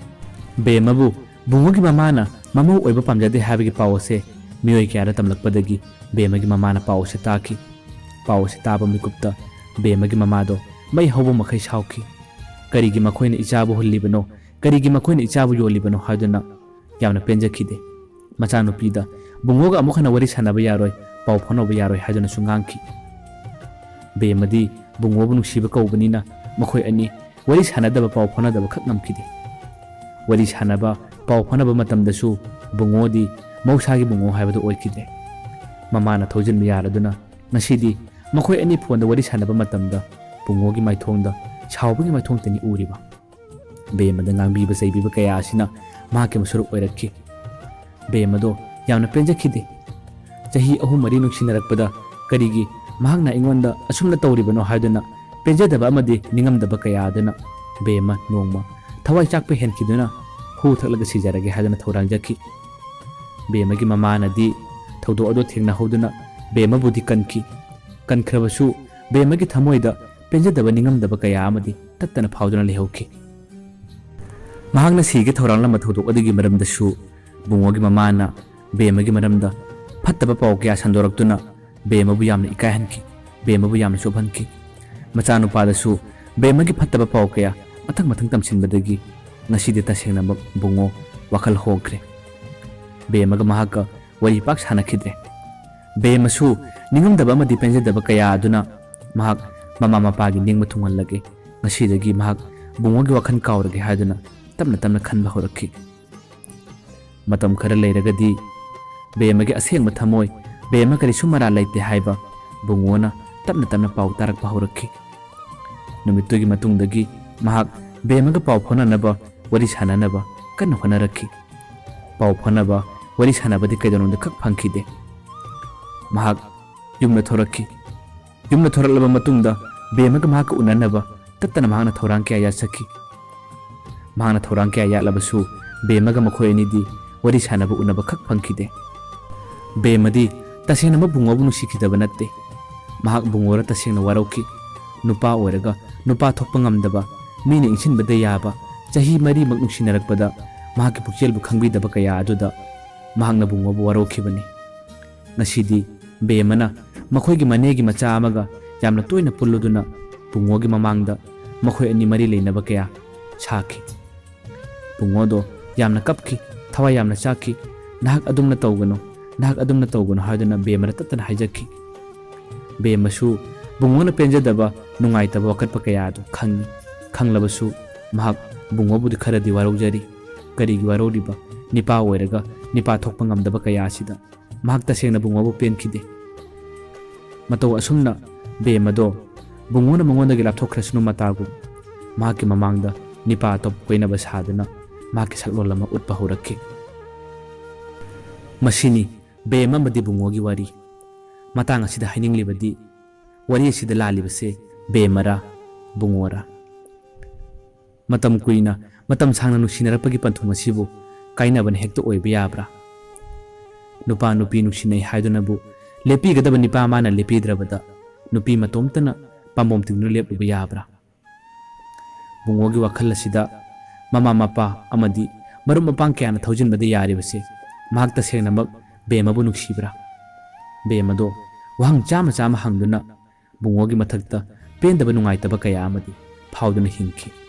ꯕꯦꯝꯃꯕꯨ ꯕꯨꯡꯉꯣꯒꯤ ꯃꯃꯥꯅ ꯃꯃꯧ ꯑꯣꯏꯕ ꯄꯥꯝꯖꯗꯦ ꯍꯥꯏꯕꯒꯤ ꯄꯥꯎ ꯑꯁꯦ ꯃꯤꯑꯣꯏ ꯀꯌꯥꯗ ꯇꯝꯂꯛꯄꯗꯒꯤ ꯕꯦꯝꯃꯒꯤ ꯃꯃꯥꯅ ꯄꯥꯎ ꯑꯁꯦ ꯇꯥꯈꯤ꯫ ꯄꯥꯎ ꯑꯁꯦ ꯇꯥꯕ ꯃꯤꯀꯨꯞꯇ ꯕꯦꯝꯃꯒꯤ ꯃꯃꯥꯗꯣ ꯃꯩ ꯍꯧꯕ ꯃꯈꯩ ꯁꯥꯎꯈꯤ꯫ "ꯀꯔꯤꯒꯤ ꯃꯈꯣꯏꯅ ꯏꯆꯥꯕꯨ ꯍꯨꯜꯂꯤꯕꯅꯣ? ꯀꯔꯤꯒꯤ ꯃꯈꯣꯏꯅ ꯏꯆꯥꯕꯨ ꯌꯣꯜꯂꯤꯕꯅꯣ?" ꯍꯥꯏꯗꯨꯅ ꯌꯥꯝꯅ ꯄꯦꯟꯖꯈꯤꯗꯦ꯫ ꯃꯆꯥꯅꯨꯄꯤꯗ ꯕꯨꯡꯉꯣꯒ ꯑꯃꯨꯛ ꯍꯟꯅ ꯋꯥꯔꯤ ꯁꯥꯟꯅꯕ ꯌꯥꯔꯣꯏ, ꯄꯥꯎ ꯐꯥꯎꯅꯕ ꯌꯥꯔꯣꯏ ꯍꯥꯏꯗꯨꯅꯁꯨ ꯉꯥꯡꯈꯤ꯫ ꯕꯦꯝꯃꯗꯤ ꯕꯨꯡꯉꯣꯕꯨ ꯅꯨꯡꯁꯤꯕ ꯀꯧꯕꯅꯤꯅ ꯃꯈꯣꯏ ꯑꯅꯤ ꯋꯥꯔꯤ ꯁꯥꯟꯅꯗꯕ, ꯄꯥꯎ ꯐꯥꯎꯅꯗꯕ ꯈꯛ ꯉꯝꯈꯤꯗꯦ꯫ ꯋꯥꯔꯤ ꯁꯥꯟꯅꯕ, ꯄꯥꯎ ꯐꯥꯎꯅꯕ ꯃꯇꯝꯗꯁꯨ ꯕꯨꯡꯉꯣꯗꯤ ꯃꯍꯧꯁꯥꯒꯤ ꯕꯨꯡꯉꯣ ꯍꯥꯏꯕꯗꯨ ꯑꯣꯏꯈꯤꯗꯦ꯫ ꯃꯃꯥꯅ ꯊꯧꯖꯤꯟꯕ ꯌꯥꯔꯗꯨꯅ ꯉꯁꯤꯗꯤ ꯃꯈꯣꯏ ꯑꯅꯤ ꯐꯣꯟꯗ ꯋꯥꯔꯤ ꯁꯥꯟꯅꯕ ꯃꯇꯝꯗ ꯕꯨꯡꯉꯣꯒꯤ ꯃꯥꯏꯊꯣꯡꯗ ꯁꯥꯎꯕꯒꯤ ꯃꯥꯏꯊꯣꯡꯇꯅꯤ ꯎꯔꯤꯕ꯫ ꯕꯦꯝꯃꯗ ꯉꯥꯡꯕꯤꯕ ꯆꯩꯕꯤꯕ ꯀꯌꯥ ꯑꯁꯤꯅ ꯃꯍꯥꯛꯀꯤ ꯃꯁꯔꯨꯛ ꯑꯣꯏꯔꯛꯈꯤ꯫ ꯕꯦꯝꯃꯗꯣ ꯌꯥꯝꯅ ꯄꯦꯟꯖꯈꯤꯗꯦ꯫ ꯆꯍꯤ ꯑꯍꯨꯝ ꯃꯔꯤ ꯅꯨꯡꯁꯤꯅꯔꯛꯄꯗ ꯀꯔꯤꯒꯤ ꯃꯍꯥꯛꯅ ꯑꯩꯉꯣꯟꯗ ꯑꯁꯨꯝꯅ ꯇꯧꯔꯤꯕꯅꯣ ꯍꯥꯏꯗꯨꯅ ꯄꯦꯟꯖꯗꯕ ꯑꯃꯗꯤ ꯅꯤꯡꯉꯝꯗꯕ ꯀꯌꯥ ꯑꯗꯨꯅ ꯕꯦꯝꯃ ꯅꯣꯡꯃ ꯊꯋꯥꯏ ꯆꯥꯛꯄ ꯍꯦꯟꯈꯤꯗꯨꯅ ꯍꯨ ꯊꯛꯂꯒ ꯁꯤꯖꯔꯒꯦ ꯍꯥꯏꯗꯨꯅ ꯊꯧꯔꯥꯡꯖꯈꯤ꯫ ꯕꯦꯝꯃꯒꯤ ꯃꯃꯥꯅꯗꯤ ꯊꯧꯗꯣꯛ ꯑꯗꯨ ꯊꯦꯡꯅꯍꯧꯗꯨꯅ ꯕꯦꯝꯃꯕꯨꯗꯤ ꯀꯟꯈꯤ꯫ ꯀꯟꯈ꯭ꯔꯕꯁꯨ ꯕꯦꯝꯃꯒꯤ ꯊꯃꯣꯏꯗ ꯄꯦꯟꯖꯗꯕ ꯅꯤꯡꯉꯝꯗꯕ ꯀꯌꯥ ꯑꯃꯗꯤ ꯇꯠꯇꯅ ꯐꯥꯎꯗꯨꯅ ꯂꯩꯍꯧꯈꯤ꯫ ꯃꯍꯥꯛꯅ ꯁꯤꯒꯤ ꯊꯧꯔꯥꯡꯂꯝꯕ ꯊꯧꯗꯣꯛ ꯑꯗꯨꯒꯤ ꯃꯔꯝꯗꯁꯨ ꯕꯨꯡꯉꯣꯒꯤ ꯃꯃꯥꯅ ꯕꯦꯝꯃꯒꯤ ꯃꯔꯝꯗ ꯐꯠꯇꯕ ꯄꯥꯎ ꯀꯌꯥ ꯁꯟꯗꯣꯔꯛꯇꯨꯅ ꯕꯦꯝꯃꯕꯨ ꯌꯥꯝꯅ ꯏꯀꯥꯏꯍꯟꯈꯤ, ꯕꯦꯝꯃꯕꯨ ꯌꯥꯝꯅ ꯆꯣꯞꯍꯟꯈꯤ꯫ ꯃꯆꯥꯅꯨꯄꯥꯗꯁꯨ ꯕꯦꯝꯃꯒꯤ ꯐꯠꯇꯕ ꯄꯥꯎ ꯀꯌꯥ ꯃꯊꯪ ꯃꯊꯪ ꯇꯝꯁꯤꯟꯕꯗꯒꯤ ꯉꯁꯤꯗꯤ ꯇꯁꯦꯡꯅꯃꯛ ꯕꯨꯡꯉꯣ ꯋꯥꯈꯜ ꯍꯣꯡꯈ꯭ꯔꯦ꯫ ꯕꯦꯝꯃꯒ ꯃꯍꯥꯛꯀ ꯋꯥꯔꯤ ꯄꯥꯛ ꯁꯥꯟꯅꯈꯤꯗ꯭ꯔꯦ꯫ ꯕꯦꯝꯃꯁꯨ ꯅꯤꯡꯉꯝꯗꯕ ꯑꯃꯗꯤ ꯄꯦꯟꯖꯗꯕ ꯀꯌꯥ ꯑꯗꯨꯅ ꯃꯍꯥꯛ ꯃꯃꯥ ꯃꯄꯥꯒꯤ ꯅꯤꯡꯕ ꯊꯨꯡꯍꯜꯂꯒꯦ, ꯉꯁꯤꯗꯒꯤ ꯃꯍꯥꯛ ꯕꯨꯡꯉꯣꯒꯤ ꯋꯥꯈꯜ ꯀꯥꯎꯔꯒꯦ ꯍꯥꯏꯗꯨꯅ ꯇꯞꯅ ꯇꯞꯅ ꯈꯟꯕ ꯍꯧꯔꯛꯈꯤ꯫ ꯃꯇꯝ ꯈꯔ ꯂꯩꯔꯒꯗꯤ ꯕꯦꯝꯃꯒꯤ ꯑꯁꯦꯡꯕ ꯊꯃꯣꯏ, ꯕꯦꯝꯃ ꯀꯔꯤꯁꯨ ꯃꯔꯥꯜ ꯂꯩꯇꯦ ꯍꯥꯏꯕ ꯕꯨꯡꯉꯣꯅ ꯇꯞꯅ ꯇꯞꯅ ꯄꯥꯎ ꯇꯥꯔꯛꯄ ꯍꯧꯔꯛꯈꯤ꯫ ꯅꯨꯃꯤꯠꯇꯨꯒꯤ ꯃꯇꯨꯡꯗꯒꯤ ꯃꯍꯥꯛ ꯕꯦꯝꯃꯒ ꯄꯥꯎ ꯐꯥꯎꯅꯅꯕ, ꯋꯥꯔꯤ ꯁꯥꯟꯅꯅꯕ ꯀꯟꯅ ꯍꯣꯠꯅꯔꯛꯈꯤ꯫ ꯄꯥꯎ ꯐꯥꯎꯅꯕ, ꯋꯥꯔꯤ ꯁꯥꯟꯅꯕꯗꯤ ꯀꯩꯗꯧꯅꯨꯡꯗ ꯈꯛ ꯐꯪꯈꯤꯗꯦ꯫ ꯃꯍꯥꯛ ꯌꯨꯝꯗ ꯊꯣꯔꯛꯈꯤ꯫ ꯌꯨꯝꯗ ꯊꯣꯔꯛꯂꯕ ꯃꯇꯨꯡꯗ ꯕꯦꯝꯃꯒ ꯃꯍꯥꯛꯀ ꯎꯅꯅꯕ ꯇꯠꯇꯅ ꯃꯍꯥꯛꯅ ꯊꯧꯔꯥꯡ ꯀꯌꯥ ꯌꯥꯠꯆꯈꯤ꯫ ꯃꯍꯥꯛꯅ ꯊꯧꯔꯥꯡ ꯀꯌꯥ ꯌꯥꯠꯂꯕꯁꯨ ꯕꯦꯝꯃꯒ ꯃꯈꯣꯏ ꯑꯅꯤꯗꯤ ꯋꯥꯔꯤ ꯁꯥꯟꯅꯕ ꯎꯅꯕ ꯈꯛ ꯐꯪꯈꯤꯗꯦ꯫ ꯕꯦꯝꯃꯗꯤ ꯇꯁꯦꯡꯅꯃꯛ ꯕꯨꯡꯉꯣꯕꯨ ꯅꯨꯡꯁꯤꯈꯤꯗꯕ ꯅꯠꯇꯦ꯫ ꯃꯍꯥꯛ ꯕꯨꯡꯉꯣꯔ ꯇꯁꯦꯡꯅ ꯋꯥꯔꯧꯈꯤ꯫ ꯅꯨꯄꯥ ꯑꯣꯏꯔꯒ ꯅꯨꯄꯥ ꯊꯣꯛꯄ ꯉꯝꯗꯕ, ꯃꯤꯅ ꯏꯟꯁꯤꯟꯕꯗ ꯌꯥꯕ, ꯆꯍꯤ ꯃꯔꯤꯃꯛ ꯅꯨꯡꯁꯤꯅꯔꯛꯄꯗ ꯃꯍꯥꯛꯀꯤ ꯄꯨꯛꯆꯦꯜꯕꯨ ꯈꯪꯕꯤꯗꯕ ꯀꯌꯥ ꯑꯗꯨꯗ ꯃꯍꯥꯛꯅ ꯕꯨꯡꯉꯣꯕꯨ ꯋꯥꯔꯧꯈꯤꯕꯅꯤ꯫ ꯉꯁꯤꯗꯤ ꯕꯦꯝꯃꯅ ꯃꯈꯣꯏꯒꯤ ꯃꯅꯦꯒꯤ ꯃꯆꯥ ꯑꯃꯒ ꯌꯥꯝꯅ ꯇꯣꯏꯅ ꯄꯨꯜꯂꯨꯗꯨꯅ ꯕꯨꯡꯉꯣꯒꯤ ꯃꯃꯥꯡꯗ ꯃꯈꯣꯏ ꯑꯅꯤ ꯃꯔꯤ ꯂꯩꯅꯕ ꯀꯌꯥ ꯁꯥꯈꯤ꯫ ꯕꯨꯡꯉꯣꯗꯣ ꯌꯥꯝꯅ ꯀꯞꯈꯤ, ꯊꯋꯥꯏ ꯌꯥꯝꯅ ꯆꯥꯛꯈꯤ꯫ "ꯅꯍꯥꯛ ꯑꯗꯨꯝꯅ ꯇꯧꯒꯅꯨ, ꯅꯍꯥꯛ ꯑꯗꯨꯝꯅ ꯇꯧꯒꯅꯨ" ꯍꯥꯏꯗꯨꯅ ꯕꯦꯝꯃꯗ ꯇꯠꯇꯅ ꯍꯥꯏꯖꯈꯤ꯫ ꯕꯦꯝꯃꯁꯨ ꯕꯨꯡꯉꯣꯅ ꯄꯦꯟꯖꯗꯕ, ꯅꯨꯡꯉꯥꯏꯇꯕ ꯋꯥꯀꯠꯄ ꯀꯌꯥ ꯑꯗꯨ ꯈꯪꯉꯤ꯫ ꯈꯪꯂꯕꯁꯨ ꯃꯍꯥꯛ ꯕꯨꯡꯉꯣꯕꯨꯗꯤ ꯈꯔꯗꯤ ꯋꯥꯔꯧꯖꯔꯤ꯫ ꯀꯔꯤꯒꯤ ꯋꯥꯔꯧꯔꯤꯕ? ꯅꯤꯄꯥ ꯑꯣꯏꯔꯒ ꯅꯤꯄꯥ ꯊꯣꯛꯄ ꯉꯝꯗꯕ ꯀꯌꯥ ꯑꯁꯤꯗ ꯃꯍꯥꯛ ꯇꯁꯦꯡꯅ ꯕꯨꯡꯉꯣꯕꯨ ꯄꯦꯟꯈꯤꯗꯦ꯫ ꯃꯇꯧ ꯑꯁꯨꯝꯅ ꯕꯦꯝꯃꯗꯣ ꯕꯨꯡꯉꯣꯅ ꯃꯉꯣꯟꯗꯒꯤ ꯂꯥꯞꯊꯣꯛꯈ꯭ꯔꯁꯅꯨ ꯃꯇꯥꯒꯨꯝ ꯃꯍꯥꯛꯀꯤ ꯃꯃꯥꯡꯗ ꯅꯤꯄꯥ ꯑꯇꯣꯞꯄ ꯀꯣꯏꯅꯕ ꯁꯥꯗꯨꯅ ꯃꯍꯥꯛꯀꯤ ꯁꯛꯂꯣꯟ ꯑꯃ ꯎꯠꯄ ꯍꯧꯔꯛꯈꯤ꯫ ꯃꯁꯤꯅꯤ ꯕꯦꯝꯃ ꯑꯃꯗꯤ ꯕꯨꯡꯉꯣꯒꯤ ꯋꯥꯔꯤ꯫ ꯃꯇꯥꯡ ꯑꯁꯤꯗ ꯍꯥꯏꯅꯤꯡꯂꯤꯕꯗꯤ ꯋꯥꯔꯤ ꯑꯁꯤꯗ ꯂꯥꯜꯂꯤꯕꯁꯦ ꯕꯦꯝꯃꯔꯥ, ꯕꯨꯡꯉꯣꯔꯥ? ꯃꯇꯝ ꯀꯨꯏꯅ, ꯃꯇꯝ ꯁꯥꯡꯅ ꯅꯨꯡꯁꯤꯅꯔꯛꯄꯒꯤ ꯄꯟꯊꯨꯡ ꯑꯁꯤꯕꯨ ꯀꯥꯏꯅꯕꯅ ꯍꯦꯛꯇ ꯑꯣꯏꯕ ꯌꯥꯕ꯭ꯔꯥ? ꯅꯨꯄꯥ ꯅꯨꯄꯤ ꯅꯨꯡꯁꯤꯅꯩ ꯍꯥꯏꯗꯨꯅꯕꯨ ꯂꯦꯞꯄꯤꯒꯗꯕ ꯅꯤꯄꯥ ꯑꯃꯅ ꯂꯦꯞꯄꯤꯗ꯭ꯔꯕꯗ ꯅꯨꯄꯤ ꯃꯇꯣꯝꯇꯅ ꯄꯥꯝꯕꯣꯝ ꯇꯤꯡꯗꯨꯅ ꯂꯦꯞꯂꯨꯕ ꯌꯥꯕ꯭ꯔꯥ? ꯕꯨꯡꯉꯣꯒꯤ ꯋꯥꯈꯜ ꯑꯁꯤꯗ ꯃꯃꯥ ꯃꯄꯥ ꯑꯃꯗꯤ ꯃꯔꯨꯞ ꯃꯄꯥꯡ ꯀꯌꯥꯅ ꯊꯧꯖꯤꯟꯕꯗ ꯌꯥꯔꯤꯕꯁꯦ ꯃꯍꯥꯛ ꯇꯁꯦꯡꯅꯃꯛ ꯕꯦꯝꯃꯕꯨ ꯅꯨꯡꯁꯤꯕ꯭ꯔꯥ? ꯕꯦꯝꯃꯗꯣ ꯋꯥꯍꯪ ꯆꯥꯝꯃ ꯆꯥꯝꯃ ꯍꯪꯗꯨꯅ ꯕꯨꯡꯉꯣꯒꯤ ꯃꯊꯛꯇ ꯄꯦꯟꯗꯕ ꯅꯨꯡꯉꯥꯏꯇꯕ ꯀꯌꯥ ꯑꯃꯗꯤ ꯐꯥꯎꯗꯨꯅ ꯍꯤꯡꯈꯤ꯫